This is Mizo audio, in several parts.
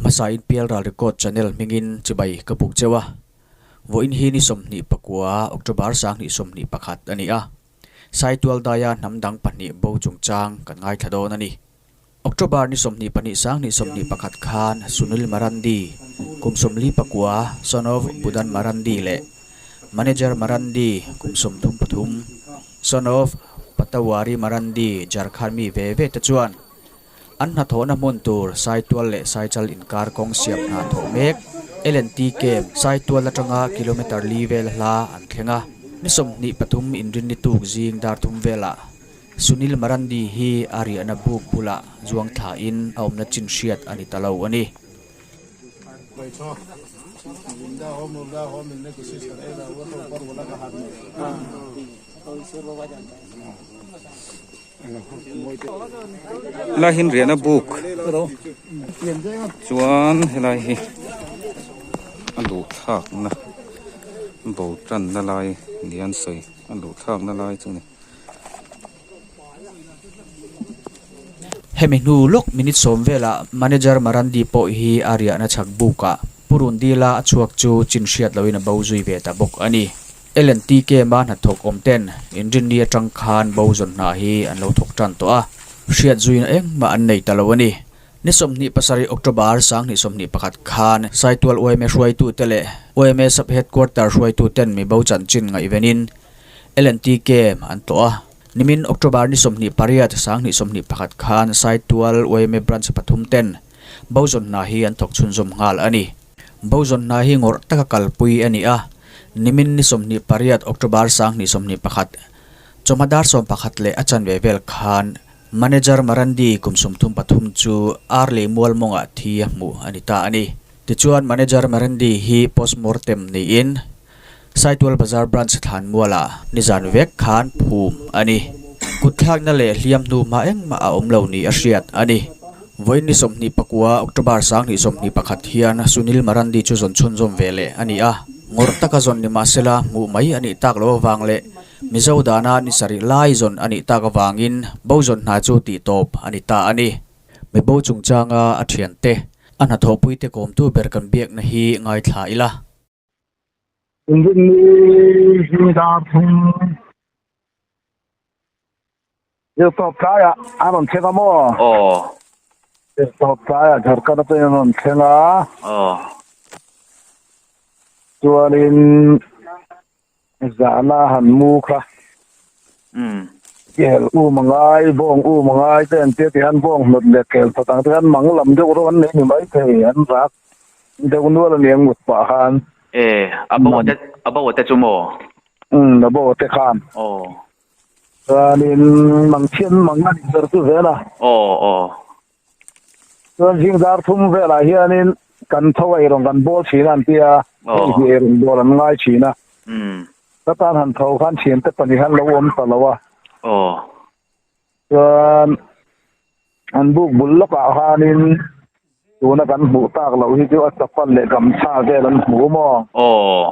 hmasa in Pialral Record Channel hmingin chibai ka buk cheu a. Vawiin hi ni 24 October 2021 a ni a. Saitual daia hnam dang pahnih bo chungchang kan ngaithla dawn a ni. October ni 22 2021 khan Sunil Marandi, kum 49, son of Budan Marandi leh Manager Marandi, kum 33, son of Patawari Marandi, Jharkhand mi ve ve te chuan an hnathawhna hmun tur Saitual leh Saichal inkar kawng siam hna thawh mek L&T Camp, Saitual atanga kilometre li vel hla an thleng a. Ni 23 inrinni tuk zing dar thum velah Sunil Marandi hi a riahna buk bulah zuang thlain a awmna chin hriat a ni ta lo a ni. Helai hi riahna buk chuan helai hi a luh thlakna bo tanna lai nia an sawi a luh thlakna lai chu a ni. Hemi hnu lawk minute sawm velah manager Marandi pawh hi a riahna chhak bukah purun dila a chhuak chu chin hriat loin a bo zui ve ta bawk a ni. L&T Camp-a hnathawk awm ten inrinni atang khan bo zawn hna hi an lo thawk tan tawh a, hriat zuina engmah an nei ta lo a ni. Ni 27 October 2021 khan Saitual yma hruaitute leh yma Sub Headquarter hruaituten mi bo chanchin ngaihvenin L&T Camp an tlawh a. Nimin October ni 28 2021 khan Saitual yma Branch pathum ten bo zawn hna hi an thawk chhunzawm nghal a ni. Bo zawn hna hi ngawrh taka kalpui a ni a, nimin ni 28 October 2021 chawhma dar 11 leh a chanve vel khan Manager Marandi kum 33 chu ar leh mual mawngah thi a hmuh a ni ta a ni. Tichuan Manager Marandi hi postmortem niin Saitual Bazar Branch thlan mualah nizan vek khan phum a ni. Kutthlakna leh hliam hnu hma engmah a awm lo ni a hriat a ni. Vawiin ni 29 October 2021 hian Sunil Marandi chu zawn chhunzawm ve leh a ni a. Ngawrh taka zawn ni mahsela hmuh mai a nih tak loh avang leh Mizo dana ni sarih lai zawn a nih tak avangin bo zawn hna chu tihtawp a ni ta a ni. Mi bo chungchanga a thiante, a hnathawhpuite kawmtu ber kan biakna hi ngaithla ila. Inrinni zing dar thum zirtawp tlaiah a rawn thleng a maw? Aw. Zirtawp tlaiah Jharkhand atangin a rawn thleng a. Aw. Chuanin zahna han mu kha. Kel um a ngai, bawng um a ngai te an tia tihian bawng hnawt leh kel hnawt ang te khan mang lam deuh rawh an nei ni maithei an rak deuh nual a nia ngut pah khan. E, a bo te, a bo te chu maw? Umm, a bo te khan. Aw. Chuanin mangchhian mang a nih ber chu zel a. Aw, aw. Chuan zing dar thum velah hianin kan tho a eirawng kan bawl thin a an ti a, hei hi eirawng bawl an ngai thin a. Umm. Ka tan han tho khan thiante pahnih han lo awm ta lo a. Aw. Chuan an buk bul lawkah khanin tuna kan hmuh tak loh hi chu a chapal leh gamchha vel an hmu maw? Aw.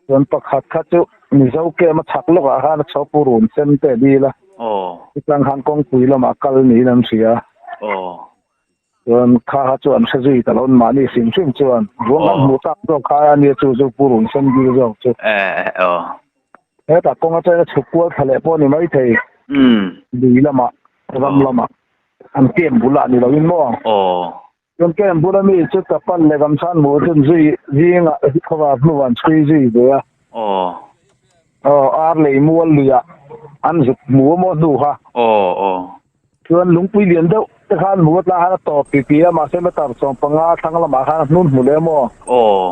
Chuan pakhat kha chu Mizo kem a chhak lawkah khan a chho purun sen te a dil a. Aw. Chutang khan kawngpui lamah kal niin an hria. Aw. Chuan kha kha chu an hre zui ta lo, mahni hrim hrim chuan ruang an hmuh tak zawk kha a nia chu chu purun sen dil zawk chu. Eh, aw. Hetah kawng atanga chhuk kual thla leh pawh a ni maithei. Lui lamah, ram lamah an camp bulah ni loin maw? Aw. Chuan camp bula mi chu Tapan leh Gamchhan hmuh chu an zui zingah khawvar hnuah an chhui zui ve a. Aw. Aw, ar lei mual luiah an zuk hmu a maw hnu kha. Aw, aw. Chuan lungpui lian deuh te khan hmu a tla khan a tawp pi pi a, mahse meter 15 thlang lamah khan a hnun hmu leh maw? Aw.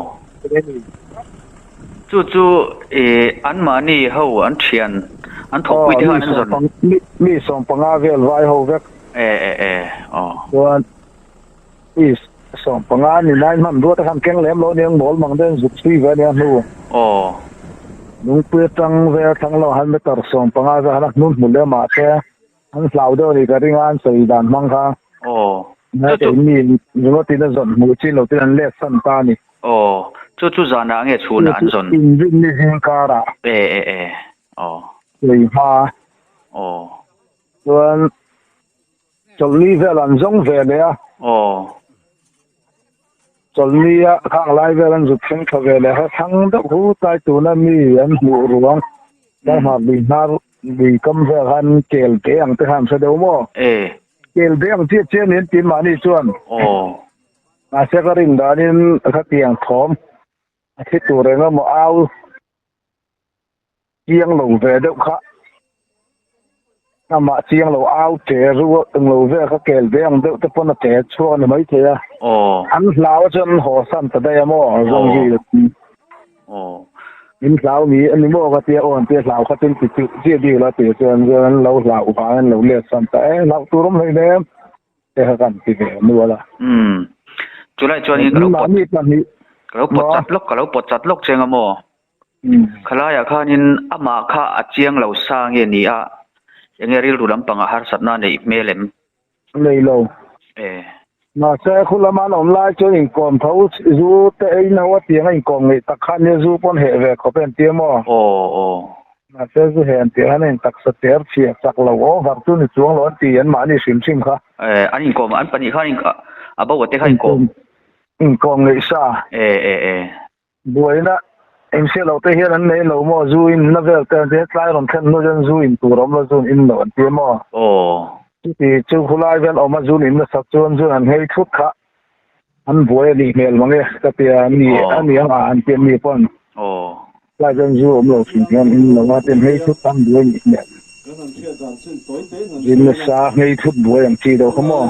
Chu chu i anmahni ho an thian an thawkpui te khan an zawn. Mi 15 vel vai ho vek. E e e aw. Chuan mi 15 ni nai hman ruat a khan keng lem lo aniang mawl mang deuhin zuk chhui ve ania hnu. Aw. Lungpui atang vel thlang lamah khan meter 15 vel khan a hnun hmu leh mahse An hlau deuh a ni ka ring a, an sawi dan hmang kha. Aw. Ngai kei mi ringawt in a zawn hmuh chin lo tin an let san ta a ni. Aw. Chu chu zanah nge chhunah an zawn? Inrin ni zing karah. E e e. Aw. Lei hma. Aw. Chuan chawlhli vel an zawng ve leh a. Aw. Chawlhnia khang lai vel an zut thleng thla ve leh kha thlang deuh hu tlai tuna mi an hmuh ruang Tlangmar lui hnar lui kam vel khan kel te ang te khan an hre deuh maw? Kel te ang chiah chiah niin tin mahni chuan. Mahse ka rin danin khatiang thawm a thi tur eng emaw au Chiang lo ve deuh kha. Amah chiang lo au che ru eng lo vel kha kel ve ang deuh te pawn a che chhuak a ni maithei a. An hlau a chuan an haw san ta daih a maw zawng zui a ti. Min hlau ni a ni maw ka tia aw an tia hlau kha chuan ti chilh chiah bik lo a ti chuan chuan an lo hlau vang an lo let san ta e hlauh tur awm hleinem te kha kan ti ve nual a. Chulai chuan ka lo pawt ka lo pawt chat lawk ka lo pawt chat lawk che anga maw. Khalaiah khanin amah kha a chiang lo sa nge ni a, enge rilru lampangah harsatna a neih hmel em? Nei lo. Mahse, khu lama an awm lai chuan inkawm tho zu te ei no a tiang a inkawm ngeih tak khan nia zu pawn heh ve khawp em tia maw? Aw aw. Mahse, zu heh an tih khan a intaksa cher chhia chak lo over chu ni chuang lo an ti an mahni hrim hrim kha. An inkawm an pahnih khan a bo te kha inkawm. Inkawm ngeih sa. E e e. Buaina engsiah loh te hian an nei lo maw? Zu in na vel te an ti a, tlai rawn thlen hnu chuan zu in tur a awm lo, zu an in lo an ti a maw? Chuti chu khulai vel awm a zu an in nasat chuan zu an nghei thut kha an buai a nih hmel mang e ka ti a, ni a ni ang a an ti a mi pawn tlai chuan zu awm lo hrim hian in lo a ti a, nghei thut kha an buai a nih hmel. Zin nasa nghei thut buai ang chi deuh kha maw?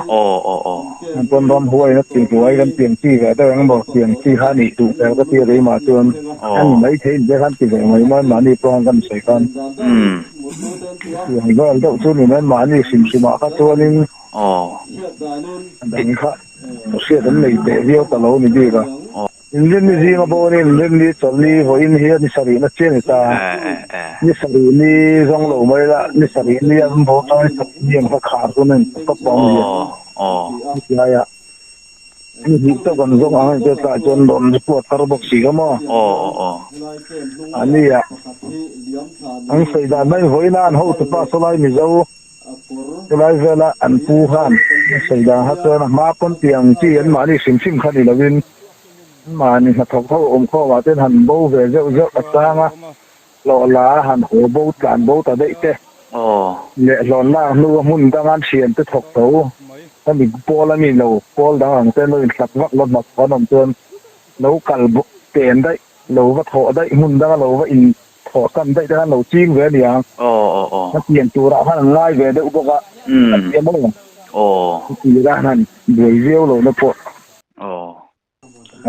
An pawn ram huai na ti buai kan ti ang chi ve deuh eng emaw ti ang chi kha a nih duh hmel ka ti a keimah chuan a ni mai thei in te khan ti ve mai mai mahni pawh khan kan sawi khan tiang vel deuh chu ni mai mahni hrim hrim ah kha chuanin a dang kha hriat an nei teh viau ta lo ni bik a. Inrinni zinga bo a ni, Inrinni chawlhni vawiin hi a ni sarih na chiah a ni ta. Ni sarih ni zawng lo mai la, ni sarih ni an bo chuan ni sarih ni ang kha khar chu an in tawp awm zia. Hetilaia ni hnih chauh kan zawng ang a ni tlai chuan rawn report har bawk si kha maw. A nia, an sawi dan mai vawiina an hotupa sawlai Mizo Chulai vela an pu khan a sawi dan kha chuan a hma pawn tiang chi an mahni hrim hrim kha ni lovin an mahni hnathawk ho awm khawmah te han bo ve zeuh zeuh a chang a, hlawh la a han haw bo tlan bo ta daih te leh hlawn lak hnu a hmun danga an thian te thawk tho hemi pawl a ni lo pawl dang ang te an lo inhlat vak lo hnathawk an awm chuan lo kal pen daih lo va thawh daih hmun danga lo va in Thawh tan daih te khan lo ching ve a ni ang. Ka pian turah khan an ngai ve deuh bawk a, a ti a maw? Ka tirah khan buai viau lo na pawh.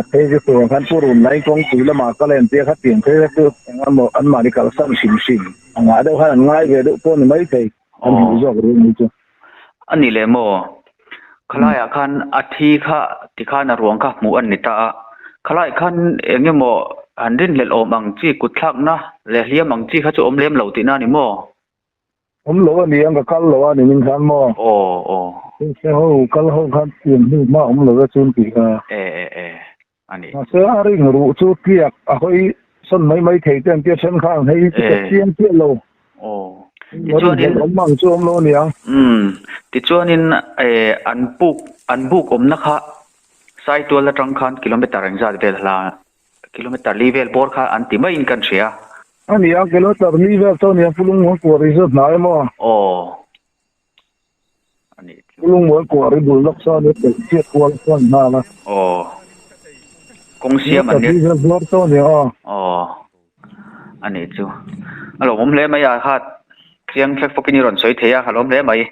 A phei chu tur khan pu run lai kawngpui lamah kal a entir kha pian phei kha chu eng emaw anmahni kalsan hrim hrim a ngah deuh khan an ngai ve deuh pawh a ni maithei. An hmuh zawk reng mai chu. A ni leh maw? Khalaiah khan a thi kha tikhan a ruang kha hmuh an ni ta a. Khalaiah khan eng emaw han rinhlelh awm ang chi kutthlakna leh hliam ang chi kha chu awm lem lo tihna a ni maw? Awm lo a ni ang, ka kal lo a ni min khan maw? Aw aw. Hengte ho kal ho khan pian hnu hma awm lo e chuan tih kha. E e e a ni. Mahse a ring ruh chu tliak a hawi sawn mai mai thei te an tia then khan hei chu ka chiang chiah lo. Aw. Tichuanin awm ang chu awm lo a niang. Umm. Tichuanin eh an puk an buk awmna kha Saitual atang khan kilometer engzat vel hla kilometer li vel bawr kha an ti maiin kan hria. A nia kilometer li vel chu a nia Pulung kuar i chu hnai maw? Aw. A nih chu. Lungmual kuah ri bul lawk sawn i pelh chiat kual chuan nghal a. Aw. Kawng siam an nia. Ka zuar chu a nia aw. Aw. A nih chu. A lawmawm hle mai a, kha chiang fek fawkin i rawn sawi thei a, a lawm hle mai.